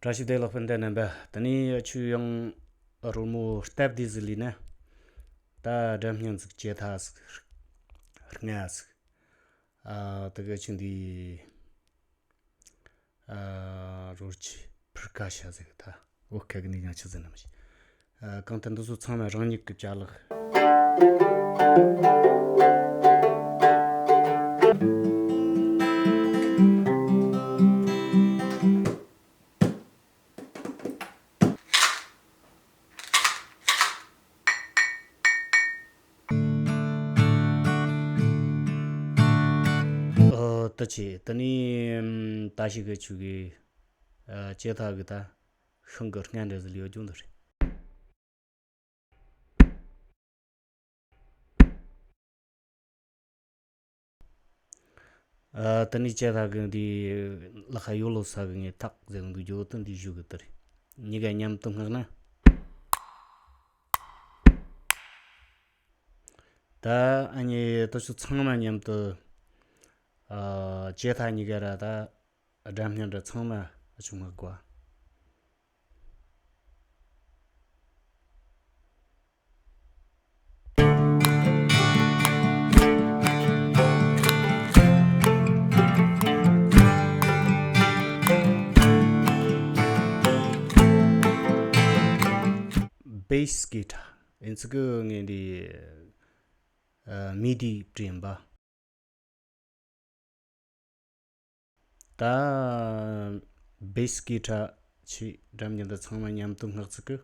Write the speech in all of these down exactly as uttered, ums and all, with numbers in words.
བཀྲ་ཤིས་བདེ་ལེགས་སྤུན་ཟླ་རྣམ་པ། དེ་ནས་ཁྱོད་ཡང་རོལ་མོ་སྟབས་བདེ་ཟིག་ལས་ན། ད་སྒྲ་སྙན་ཟིག་ཇེ་ཐ་ཟིག་རྔ་ཟིག་ཨ་དེ་ག་ཆུ་འདི་ཨ་རོལ་ཆི་ཕུར་ཁ་ཤ་ཟིག་ད་འོ་ཁ་གི་ནི་ཡང་ཆི་ཟིག་ནམ་ཞིག་ཨ་གང་ལྟར་འདི་ཚོ་ཚང་མ་རང་ཉིད་ཀྱི་ཅ་ལག་ཨོ་ད་ཆི་ད་ནི་ད་ཞིག་གི་ཆུ་གི་ཨ་ཇེ་ཐ་གི་ད་ཤིང་གི་རྔ་འདྲ་ཟིག་ལས་ཡོད་རྒྱུ་འདི་རེད། ཨ་དེ་ནས་ཇེ་ཐ་གི་འདི་ལ་ཁ་ཡོ་ལོ་ས་གི་ངས་ཐག་ཟེར་འདུག་རྒྱུ་དེ་འདི་ཞུ་གི་དེ་རེད། གཉིས་ཀ་མཉམ་དུ་བསྔགས་ན། ད་ཨ་ནི་ད་ཆུ་ཚང་མ་མཉམ་དུ་ཨ་ཇེ་ཐ་གཉིས་ཀ་ར་ད་སྒྲ་སྙན་འདྲ་ཚང་མ་ཨ་ཆུ་བསྔགས་དགོས། བེ་སི་གི་ཊར་ཨིན་ཚིག་གི་ངས་འདི་ཨ་མི་ཌི་བྲིས་ཡིན་པ། ད་བེ་སི་གི་ཊར་ཆི་སྒྲ་སྙན་འདི་ཚང་མ་མཉམ་དུ་བསྔགས་ཚིག་གི།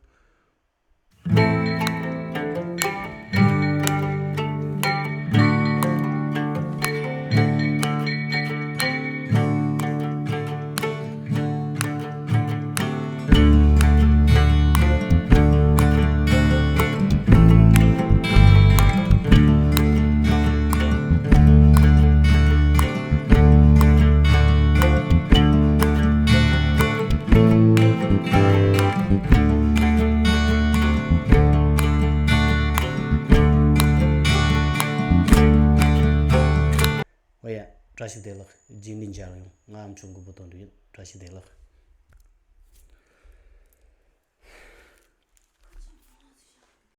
ཨོ་ཡ། བཀྲ་ཤིས་བདེ་ལེགས། རྗེས་ནས་མཇལ་ཡོང་། ང་ཨམ་ཆོས་མགོན་པོ་དོན་གྲུབ་ཡིན། བཀྲ་ཤིས་བདེ་ལེགས།